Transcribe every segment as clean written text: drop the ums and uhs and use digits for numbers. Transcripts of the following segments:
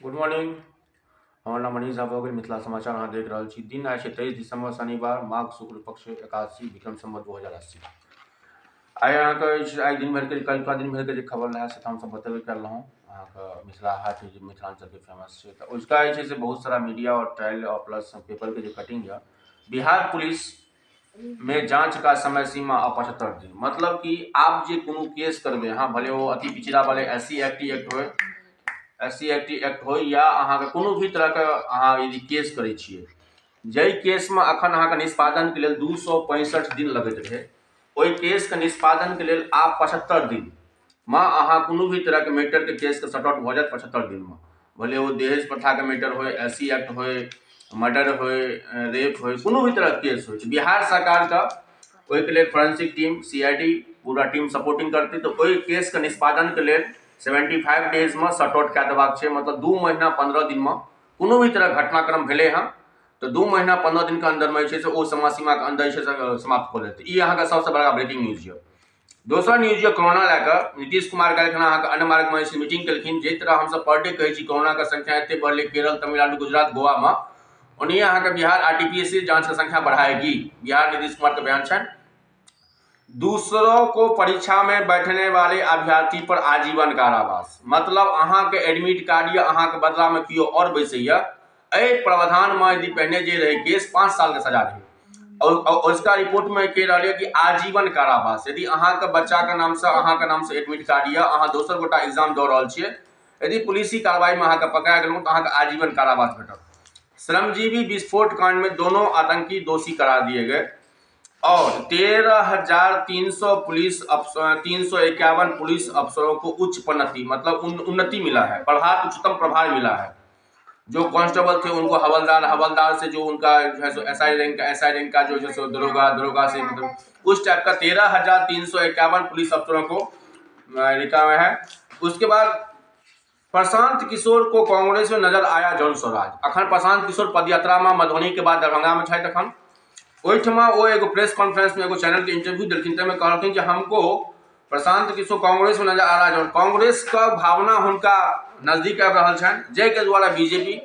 Good morning, हमर नाम मनीष झा भऽ गेल। मिथिला समाचार अहाँ देख रहल छी। दिन आइ छै 23 दिसंबर शनिवार, माघ शुक्ल पक्ष एकादशी, विक्रम संवत 2080। आइ अहाँके आइ दिन भरिके, कल्हुका दिन भरिके जे खबर रहए से तऽ हमसभ बतेबे करलहुँ। अहाँके मिथिला हाट जे मिथिलाञ्चलके फेमस छै, तऽ ओहिका जे छै से बहुत सारा मीडिया आओर ट्रायल आओर प्लस पेपरके जे कटिंग यऽ। बिहार पुलिस में जांच का समय सीमा अब 75 दिन, मतलब कि आब जे कोनो केस करबै अहाँ, भले ओ अति पिछड़ा वाले S C S T act होय, S C S T act होय, या अहाँके कोनो भी तरहके अहाँ यदि केस करै छियै, जाहि केसमे अखन अहाँके निष्पादनके लेल 265 दिन लगैत रहै, ओहि केसके निष्पादनके लेल आब 75 दिनमे अहाँ कोनो भी तरहके मैटरके केसके सॉर्ट आउट भऽ जायत। 75 दिनमे, भले ओ दहेज प्रथाके मैटर होय, एस सी एक्ट होय, मर्डर होय, रेप होय, कोनो भी तरहके केस होइ छै, बिहार सरकारके ओहिके लेल forensic team, C I D पूरा टीम सपोर्टिंग करतै। तऽ ओहि केसके निष्पादनके लेल 75 डेजमे सॉर्ट आउट कए देबाक छै, मतलब 2 महीना 15 दिनमे कोनो भी तरहक घटनाक्रम भेलै हँ तऽ 2 महीना 15 दिनके अन्दरमे जे छै से ओ समय सीमाके अन्दर जे छै से समाप्त कऽ लेतै। ई अहाँके सबसँ बड़का ब्रेकिंग न्यूज यऽ। दोसर न्यूज यऽ कोरोना लए कऽ नीतीश कुमार काल्हिखना अहाँके अन्य मार्गमे जे छै मीटिंग केलखिन। जाहि तरह हमसब पर डे कहै छी कोरोनाके संख्या एते बढ़लै केरल, तमिलनाडु, गुजरात, गोवामे, ओनाहिये अहाँके Bihar R T P S C जाँचके संख्या बढ़ाएगी, बिहार नीतीश कुमारके बयान छनि। दूसरों को परीक्षा में बैठने वाले अभ्यर्थी पर आजीवन कारावास, मतलब अहाँके एडमिट कार्ड यऽ, अहाँके बदलामे केओ आओर बैसैया, एहि प्रावधानमे यदि पहिने जे रहै केस 5 सालके सजा रहै, और उसका रिपोर्ट में कह रहा है कि आजीवन कारावास। यदि अहाँके बच्चाके नामसँ, अहाँके नामसँ एडमिट कार्ड यऽ, अहाँ दोसर गोटा एग्जाम दऽ रहल छियै, यदि पुलिसी कार्रवाईमे अहाँके पकड़ा गेलहुँ तऽ अहाँके आजीवन कारावास भेटत। श्रमजीवी विस्फोट कांड में दोनों आतंकी दोषी करार दिए गए और 13,300 पुलिस अफसर, 351 पुलिस अफसरों को उच्च पन्नति, मतलब उन्नति मिला है, प्रभार, उच्चतम प्रभार मिला है। जो कांस्टेबल थे उनको हवलदार, हवलदार से जो उनका जो है सो एस I rank का, एस I rank का जो है सो दरोगा, दरोगा से मतलब उस टाइप का 13,351 पुलिस अफसरों को लिखा हुआ है। उसके बाद प्रशांत किशोर को कांग्रेस में नजर आया जन स्वराज। अखन प्रशांत किशोर पदयात्रा में मधुबनी के बाद दरभंगा में छथि। अखन ओहिठमा ओ एगो प्रेस कॉन्फ्रेंस में एगो चैनल के इंटरव्यू देलखिन, ताहिमे कहलखिन कि हमको प्रशांत किशोर कांग्रेस में नजर आ रहा है। कांग्रेस का भावना हुनका नजदीक आबि रहल छनि, जाहिके द्वारा बीजेपी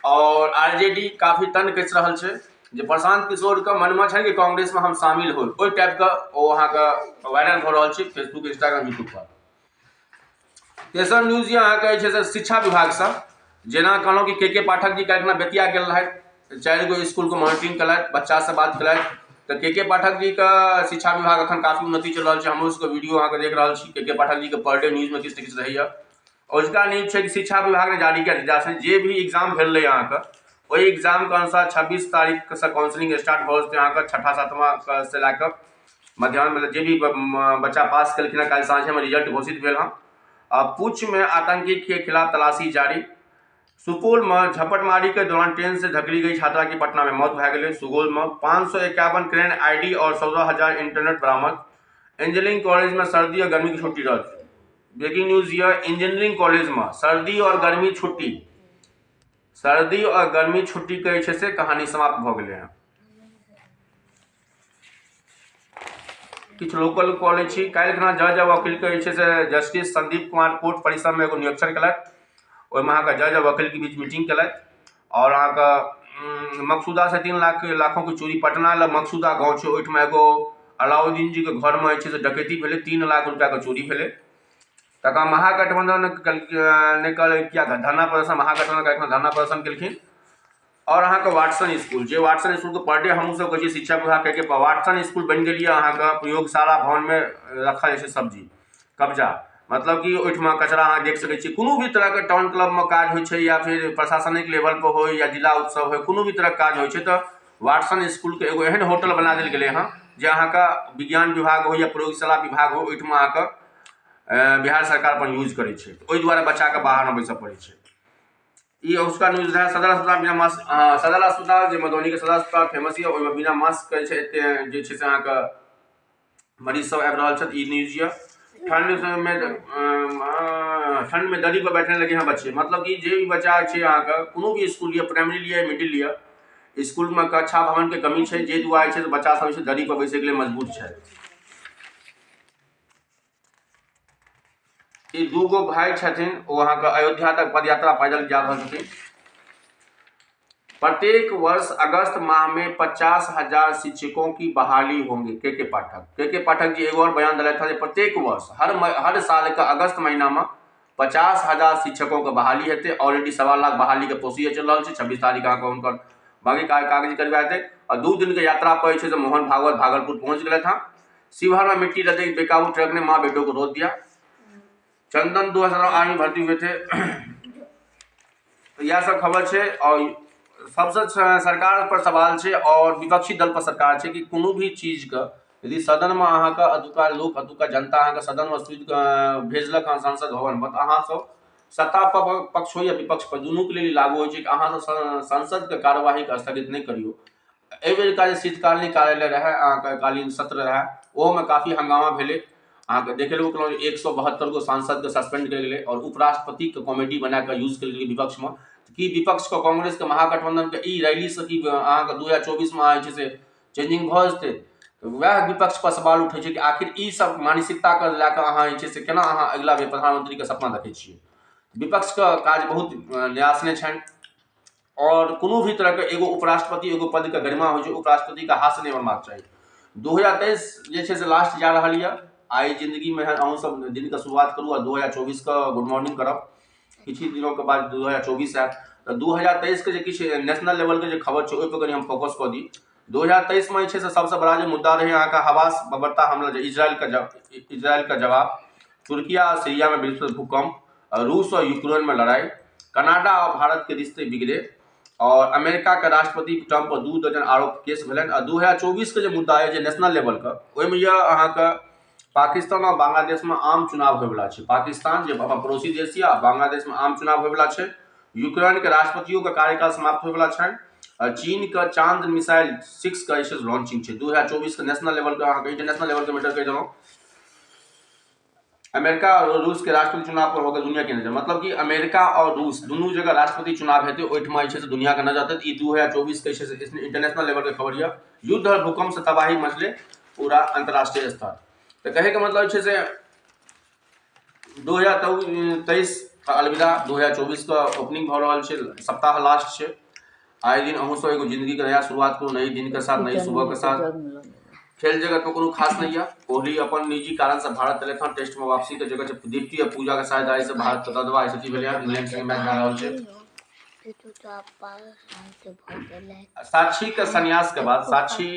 और आरजेडी काफी तन कसि रहल छै जे प्रशांत किशोर के मनमे छनि कि कांग्रेस में हम शामिल होइ, ओहि टाइप के ओ अहाँके वायरल भऽ रहल छै फेसबुक, इंस्टाग्राम, यूट्यूब पर। तेसर न्यूज यऽ अहाँके जे छै से शिक्षा विभागसँ, जेना कहलहुँ कि के के पाठक जी काल्हिखना बेतिया गेल रहथि, 4 गो स्कूलके मॉनिटरिंग केलथि, बच्चासँ बात केलथि। तऽ के के पाठक जीके शिक्षा विभाग अखन काफी उन्नति चलि रहल छै, हमरो सबके वीडियो अहाँके देख रहल छी। के के पाठक जीके पर डे न्यूजमे किछु ने किछु रहैए। अजुका न्यूज छै कि शिक्षा विभाग ने जारी कयल निर्देश, जे भी एग्जाम भेल रहै अहाँके ओहि एग्जामके अनुसार 26 तारीखसँ काउंसलिंग स्टार्ट भऽ जेतै अहाँके छठा सातवाँ से लए कऽ मध्याह्न, मतलब जे भी बच्चा पास केलखिन हँ, काल्हि साँझेमे रिजल्ट घोषित भेल हँ। आ पूछमे आतंकी के खिलाफ तलाशी जारी। सुपौल में झपटमारी के दौरान ट्रेन से धकली गई छात्रा की पटना में मौत भए गेलै। सुपौल में 551 क्रेन आईडी और 14,000 इंटरनेट बरामद। इंजीनियरिंग कॉलेज में सर्दी और गर्मी की छुट्टी रद्द। ब्रेकिंग न्यूज यह, इंजीनियरिंग कॉलेज में सर्दी और गर्मी छुट्टी, सर्दी और गर्मी छुट्टी के जे छै से कहानी समाप्त भऽ गेलै हँ। किछु लोकल कॉलेज छी। काल्हिखना जज आ वकील के जे छै से जस्टिस संदीप कुमार कोर्ट परिसर में एगो निरीक्षण केलथि, ओहिमे अहाँके जज आ वकील के बीच मीटिंग केलथि। और अहाँके मकसूदा से 3 लाख लाखों के चोरी, पटना लग मकसूदा गाँव छै, ओहिठमा एगो अलाउद्दीन जी के घर में जे छै से डकैती भेलै, 3 लाख रुपया के चोरी भेलै। तकर महागठबंधन ने कल किया धरना प्रदर्शन, महागठबंधन काल्हिखना धरना प्रदर्शन केलखिन। और अहाँके वाटसन स्कूल, जे वाटसन स्कूल के पर डे हमहूँ सब कहै छियै शिक्षा विभाग के वाटसन स्कूल बनि गेल यऽ अहाँके प्रयोगशाला भवन में रखल जाइ छै सब्जी कब्जा, मतलब कि ओहिठमा कचरा अहाँ देख सकै छियै। कोनो भी तरहके टाउन क्लब में काज होइ छै या फिर प्रशासनिक लेवल पर होइ या जिला उत्सव होइ, कोनो भी तरहके काज होइ छै तऽ वाटसन स्कूल के एगो एहन होटल बना देल गेलै हँ जे अहाँके विज्ञान विभाग हो या प्रयोगशाला विभाग हो, ओहिठमा अहाँके बिहार सरकार अपन यूज करै छै, ओहि दुआरे बच्चाके बाहर मे बैसऽ पड़ै छै। ई उसका न्यूज रहै। सदर अस्पताल बिना मास्क, सदर अस्पताल जे मधुबनी के सदर अस्पताल फेमस यऽ, ओहिमे बिना मास्क के छै एते जे छै से अहाँके मरीज सब आबि रहल छथि, ई न्यूज यऽ। ठंड में दरी पर बैठने लगे हैं बच्चे, मतलब कि जे भी बच्चा छै अहाँके कोनो भी स्कूल यऽ, प्राइमरी लिअ मिडिल लिअ, स्कूल में कक्षा भवन के कमी छै, जे दुआरे छै से बच्चा सब जे छै दरी पर बैसैके लेल मजबूर छै। ई दूगो भाई छथिन, ओ अहाँके अयोध्या तक पदयात्रा पैदल जा रहल छथिन। प्रत्येक वर्ष अगस्त माह में 50,000 शिक्षकों की बहाली होंगे। के पाठक, के पाठक जी एगो और बयान दिलथि हँ जे प्रत्येक वर्ष हर साल के अगस्त महीना में 50,000 शिक्षकों के बहाली हेतै। ऑलरेडी 1.25 लाख बहाली के प्रोसीजर चलि रहल छै। 26 तारीख अहाँके हुनकर बाकी कागज करबा हेतै। और 2 दिन के यात्रा पर जे छै से मोहन भागवत भागलपुर पहुंच गेलथि हँ। शिवहर में मिट्टी लदे बेकाबू ट्रक ने माँ बेटों को रोक दिया। चंदन 2008 में भर्ती हुए थे। तो यह सब खबर छै। और सबसे सरकार पर सवाल छै और विपक्षी दल पर सरकार छै कि कोनो भी चीज के यदि सदन में अहाँके अतुका लोक, अतुका जनता अहाँके सदन में सुति कऽ भेजलक हँ संसद भवन में, तऽ अहाँ सब सत्ता पक्ष हो या विपक्ष पर दुनू के लेल लागू होइ छै कि अहाँ सब संसद के कार्यवाही के स्थगित नहि करियौ। एहि बेरका जे शीतकालीन कार्यालय रहै, अहाँके कालीन सत्र रहै, ओहोमे काफी हंगामा भेलै। अहाँके देखेलबो केलहुँ जे 172 गो सांसदके सस्पेंड कयल गेलै और उपराष्ट्रपतिके कॉमेडी बना कऽ यूज कयल गेलै विपक्षमे। की विपक्षके कांग्रेसके महागठबंधनके ई रैलीसँ की अहाँके 2024 मे जे छै से चेंजिंग भऽ जेतै? तऽ वएह विपक्ष पर सवाल उठै छै कि आखिर ई सब मानसिकताके लए कऽ अहाँ जे छै से केना अहाँ अगिला बेर प्रधानमंत्रीके सपना देखै छियै? विपक्षके काज बहुत निराशने छनि। और कोनो भी तरहके एगो उपराष्ट्रपति एगो पदके गरिमा होइ छै, उपराष्ट्रपतिके हास्य नहि बनबाक चाही। 2023 जे छै से लास्ट जा रहल यऽ। आइ जिंदगीमे अहूँ सब दिनके शुरुआत करू आ 2024 के गुड मॉर्निंग करब। किछु ही दिनों के बाद 2024 आयत। तऽ 2023 के जे किछु नेशनल लेवलके जे खबर छै ओहिपर कनि हम फोकस कऽ दी। 2023 मे जे छै से सबसँ बड़ा जे मुद्दा रहै अहाँके हवास बबरता हमला, जे इजरायल के जवाब, तुर्किया और सीरिया में विश्व भूकंप, रूस और यूक्रेन में लड़ाई, कनाडा और भारत के रिश्ते बिगड़े और अमेरिका के राष्ट्रपति ट्रंप पर 2 दर्जन आरोप केस भेलनि। आ 2024 के जे मुद्दा यऽ जे नेशनल लेवल के, ओहिमे यऽ अहाँके पाकिस्तान और बांग्लादेश में आम चुनाव होयवला छै। पाकिस्तान जे अपन पड़ोसी देश यऽ, बांग्लादेश में आम चुनाव होयवला छै। यूक्रेन के राष्ट्रपतियों के कार्यकाल समाप्त होयवला छनि। चीन के चांद मिसाइल 6 के जे लॉन्चिंग छै। 2024 के नेशनल लेवल के अहाँके इंटरनेशनल लेवल के मैटर कहि देलहुँ। अमेरिका और रूस के राष्ट्रपति चुनाव पर होगा दुनिया के नजर, मतलब कि अमेरिका और रूस दुनू जगह राष्ट्रपति चुनाव हेतै, ओहिठमा जे छै से दुनिया के नजर हेतै। ई 2024 के जे छै से इंटरनेशनल लेवल के खबर यऽ। युद्ध और भूकंप से तबाही मचले पूरा अंतर्राष्ट्रीय स्तर। तऽ कहैके मतलब छै से 2023 अलविदा, 2024 के ओपनिंग भऽ रहल छै, सप्ताह लास्ट छै। आइ दिन अहूँ सब एगो जिंदगी के नया शुरुआत करू, नई दिन के साथ, नई सुबह के साथ। खेल जगत में कोनो खास नहीं है। कोहली अपन निजी कारण से भारत एलथि हँ, टेस्ट में वापसी के जगह छै। दीप्ति आ पूजा के साझेदारी से भारत के दबदबा स्थिति भेलै हँ। इंग्लैंड संगे मैच भए रहल छै। साक्षी के संन्यास के बाद, साक्षी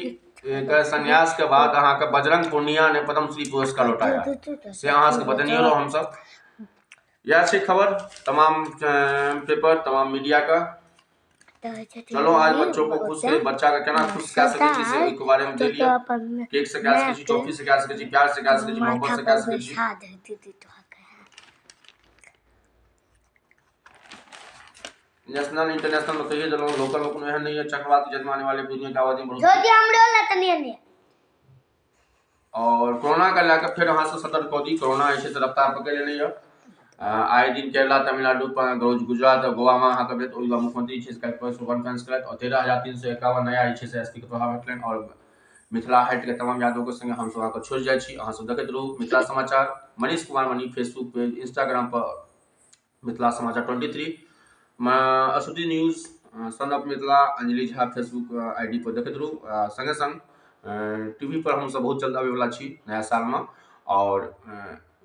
के संन्यास के बाद अहाँके बजरंग पूर्णिया ने पद्मश्री पुरस्कार लौटाया, से अहाँ सबके बतनियो रहौ हमसब। इएह छै खबर तमाम पेपर तमाम मीडिया के। चलो आज बच्चों को खुश करी, बच्चा के केना खुश कए सकै छी से ओहिके बारे में देलियै। केक से कए सकै छी, टॉफी से कए सकै छी, प्यार से कए सकै छी, मोहब्बत से कए सकै छी। नेशनल इंटरनेशनल में कहिए देलहुँ, लोकल में कोनो एहन नहीं है। चक्रवात की जन्म आने वाले दुनिया के आबादी में और कोरोना के लए कऽ फेर अहाँ से सतर्क कऽ दी। कोरोना जे छै से रफ्तार पकड़ि लेने यऽ। आए दिन केरला, तमिलनाडु, गुजरात और गोवा में अहाँके भेल। ओहि मुख्यमंत्री जे छै से काल्हि प्रेस कॉन्फ्रेंस केलथि और 13,351 नया जे छै से एस पी के प्रभाव भेटलनि। और मिथिला हाट के तमाम यादों के संगे हमसब अहाँके छोड़ि जाइ छी। अहाँ सब देखैत रहू मिथिला समाचार, Manish Kumar Mani Facebook page, Instagram पर मिथिला समाचार 23, Asuti news, son of Mithila, Anjali Jha Facebook I D पर देखैत रहू। संगे संग टी वी पर हमसब बहुत जल्द आबैवला छी नया सालमे। और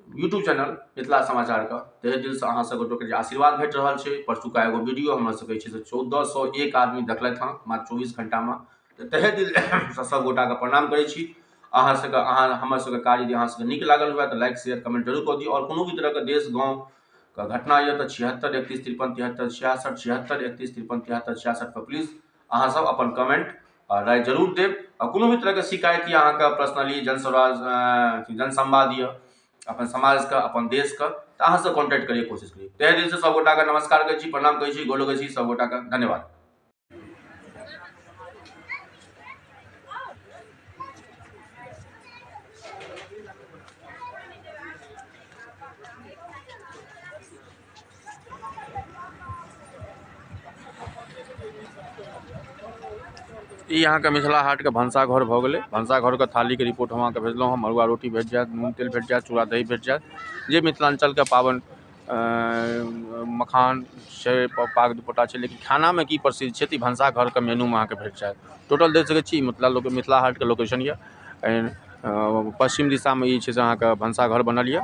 यूट्यूब चैनल मिथिला समाचारके तहे दिलसँ अहाँ सब गोटेके जे आशीर्वाद भेट रहल छै। परसुका एगो वीडियो हमरा सबके छै से 1401 आदमी देखलथि हँ मात्र 24 घंटामे। तऽ तहे दिलसँ सब गोटाके प्रणाम करै छी। अहाँ सबके अहाँ हमर सबके कार्य यदि अहाँ सबके नीक लागल हुए तऽ लाइक शेयर कमेंट जरूर कऽ दियौ। और कोनो भी तरहके देश गाँवके घटना यऽ तऽ 76 31 53 73 66, 76 31 53 73 66 पर प्लीज अहाँ सब अपन कमेंट और राय जरूर देब। आ कोनो भी तरहके शिकायत यऽ अहाँके पर्सनली जनसंवाद यऽ अपन समाजके अपन देशके, तऽ अहाँ सब कॉन्टैक्ट करैके कोशिश करियौ। तहे दिलसँ सब गोटाके नमस्कार करै छी, प्रणाम करै छी, गोर लगै छी सब गोटाके, धन्यवाद। ई अहाँके मिथिला हाटके भनसाघर भऽ गेलै। भनसाघरके थालीके रिपोर्ट हम अहाँके भेजलहुँ हँ। मड़ुआ रोटी भेट जायत, नून तेल भेट जायत, चूड़ा दही भेट जायत। जे मिथिलाञ्चलके पाबनि मखान छै, पाग दुपट्टा छै, लेकिन खानामे की प्रसिद्ध छै तऽ ई भनसाघरके मेनूमे अहाँके भेट जायत। टोटल देख सकै छी मिथिला लोक मिथिला हाटके लोकेशन यऽ। पश्चिम दिशामे ई छै से अहाँके भनसाघर बनल यऽ।